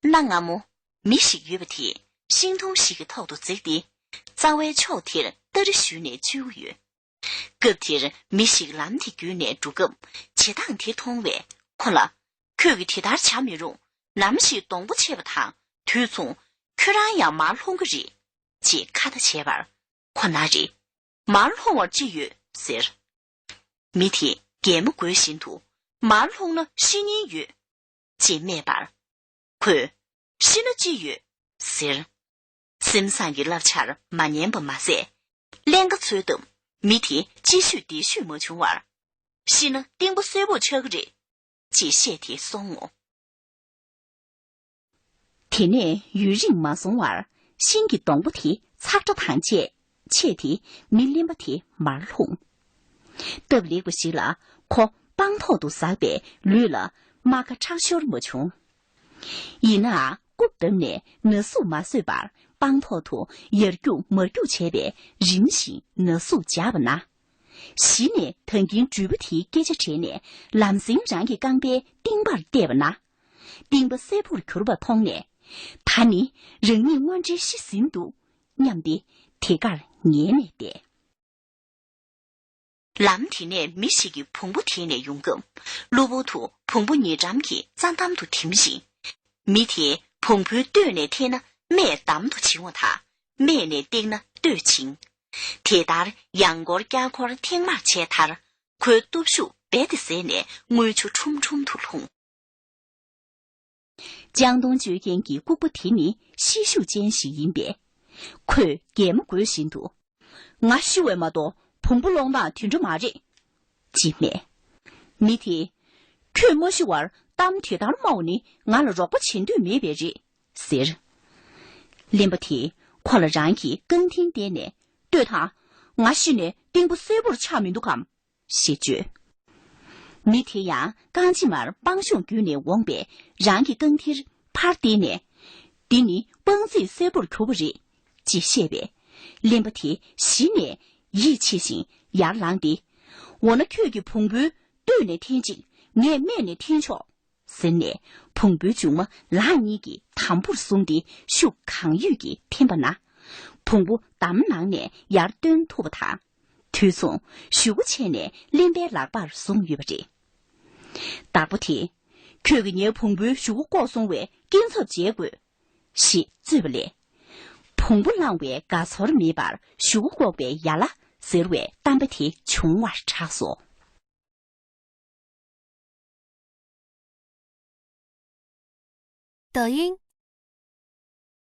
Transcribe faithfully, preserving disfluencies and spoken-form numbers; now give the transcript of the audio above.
གནའ་སྔ་མོ། མི་ཞིག་ཡོད་པ་དེས་ཤིང་སྡོང་ཞིག་གི་ཐོག་ཏུ་འཛེགས་ཏེ། རྩ་བའི་ཕྱོགས་དེར་སྟ་རེ་གཞུས་ནས་འཛུལ་ཡོད། སྐབས་དེར་མི་ཞིག་ལམ་དེ་བརྒྱུད་ནས་འགྲོ་སྐབས། བྱེད་སྟངས་དེ་མཐོང་བས་ཁོ་ལ། ཁྱོད་ཀྱིས་དེ་ལྟར་བྱ་མི་རུང་། ནམ་ཞིག་སྡོང་པོ་ཆད་པ་དང་དུས་མཚུངས། ཁྱོད་རང་ཡང་མར་ལྷུང་གི་རེད། ཅེས་ཁ་ཏ་བྱས་པར། ཁོ་ན་རེ། མར་ལྷུང་བར་ཅི་ཡོད་ཟེར། མི་དེས་གད་མོ་དགོད་བཞིན་དུ། མར་ལྷུང་ན་ཤི་ཉེན་ཡོད། ཅེས་སྨྲས་པར། ཁོས། ཤི་ན་ཅི་ཡོད། ཟེར། སེམས་བཟང་གི་བསླབ་བྱར་མ་ཉན་པ་མ་ཟད། ཀླན་ཀ་འཚོལ་སྟབས་མི་དེ་ཅི་ཤོད་འདི་ཤོད་མ་བྱུང་བར། ཤི་ན་གཏིང་པ་སེར་པོར་ཆགས་ཀྱི་རེད། ཅེས་བཤད་དེ་སོང་ངོ་། དེ་ནས་ཡུན་རིང་མ་སོང་བར། ཤིང་གི་སྡོང་པོ་དེ་ཚག་སྒྲ་དང་བཅས་ཆད་དེ་མི་གླེན་པ་དེ་མར་ལྷུང་། སྟབས་ལེགས་པ་ཞིག་ལ་ཁོ་སྤང་ཐོག་ཏུ་ཟགས་པས་ལུས་ལ་རྨ་ཁ་ཁྲག་ཤོར་མ་བྱུང་། ཡིན་ནའང་རྐུབ་བརྡབས་ནས་ན་ཟུག་མ་བཟོད་པར་སྤང་ཐོག་ཏུ་ཡར་རྒྱུག་མར་རྒྱུག་བྱས་པས་རིམ་བཞིན་ན་ཟུག་འཇགས་པ་ན། གཞི་ནས་ད་གིན་འགྲུལ་པ་དེའི་སྐད་ཆ་དྲན་ནས་ལམ་སེང་རང་གི་རྐང་པའི་རྟིང་པར་བལྟས་པ་ན། རྟིང་པ་སེར་པོར་གྱུར་པ་མཐོང་ནས། ད་ནི་རང་ཉིད་དངོས་འབྲེལ་ཤི་ཟིན་འདུག་སྙམ་སྟེ་དེ་གར་ཉལ་ནས་བསྡད། ལམ་དེ་ནས་མི་ཞིག་གིས་བོང་བུ་དེད་ནས་ཡོང་སྐབས། གློ་བུར་དུ་བོང་བུ་ཉེ་འགྲམ་གྱི་རྩྭ་འདམ་དུ་འཐིམ་ཞིང་། མི་དེས་བོང་བུའི་སྟོད་ནས་འཐེན་ན་སྨད་འདམ་དུ་བྱིང་བ་དང་། སྨད་ནས་བཏེགས་ན་སྟོད་བྱིང་། དེ་ལྟར་ཡང་སྐོར་བསྐྱར་སྐོར་ཐེངས་མང་བྱས་མཐར། ཁོའི་སྟོབས་ཤུགས་རྦད་དེ་ཟད་ནས་རྔུལ་ཆུ་ཁྲུམ་ཁྲུམ་དུ་ལྷུང་། ལྕང་སྡོང་གཅོད་མཁན་གྱི་ལྐུགས་པ་དེ་ནི་ཤེད་ཤུགས་ཅན་ཞིག་ཡིན་པས། ཁོས་གད་མོ་དགོད་བཞིན་དུ། ང་ཤི་བས་མ་གཏོགས་བོང་བུ་སློང་སྟངས་དེ་འདྲ་མ་རེད། ཅེས་སྨྲས། མི་དེས། ཁྱོད་མ་ཤི་བར་གཏམ་དེ་ལྟར་སྨྲ་བ་ནི་ང་ལ་རོགས་པ་བྱེད་འདོད་མེད་པས་རེད། ཟེར། གླེན་པ་དེས་ཁོ་ལ་རང་གི་རྐང་མཐིལ་བསྟན་ནས། ལྟོས་དང་། ང་ཤི་ནས་རྟིང་པ་སེར་པོར་ཆགས་མི་འདུག་གམ། ཞེས་བརྗོད། མི་དེ་ཡང་རྐང་ཕྱི་མར་སྤང་གཤོང་བརྒྱུད་ནས་འོངས་པས་རང་གི་རྐང་མཐིལ་ཕར་བསྟན་ནས། འདི་ནི་སྤང་རྩིས་སེར་པོར་གྱུར་པ་རེད། ཅེས་བཤད་པས། གླེན་པ་དེ་གཞི་ནས་ཡིད་ཆེས་ཤིང་ཡར་ལངས་ཏེ། འོ་ན་ཁྱོད་ཀྱིས་བོང་བུའི་སྟོད་ནས་འཐེན་ཅིག་ངས་སྨད་ནས་འཐེན་ཆོག་ཟེར་ནས་བོང་བུའི་མཇུག་མ་ལག་གཉིས་ཀྱིས་དམ་པོར་བཟུང་སྟེ་ཤུགས་གང་ཡོད་ཀྱིས་འཐེན་པ་ན། བོང་བུ་འདམ་ནང་ནས་ཡར་བཏོན་ཐུབ་པ་དང་། དུས་མཚུངས་གཞུ་བོ་ཆད་ནས་གླེན་པའི་ལག་པར་བཟུང་ཡོད་པ་རེད། བདག་པོ་དེས། ཁྱོད་ཀྱིས་ངའི་བོང་བུའི་གཞུ་བོ་བཀོག་སོང་བས་སྐྱིན་ཚབ་འཇལ་དགོས། ཞེས་རྩོད་པ་ལས། བོང་བུ་བླངས་པས་དགའ་ཚོར་མེད་པར་གཞུ་བོ་བཀོག་པའི་ཡ་ལ་ཟེར་བའི་གཏམ་དཔེ་དེ་བྱུང་བར་གྲགས་སོ། 抖音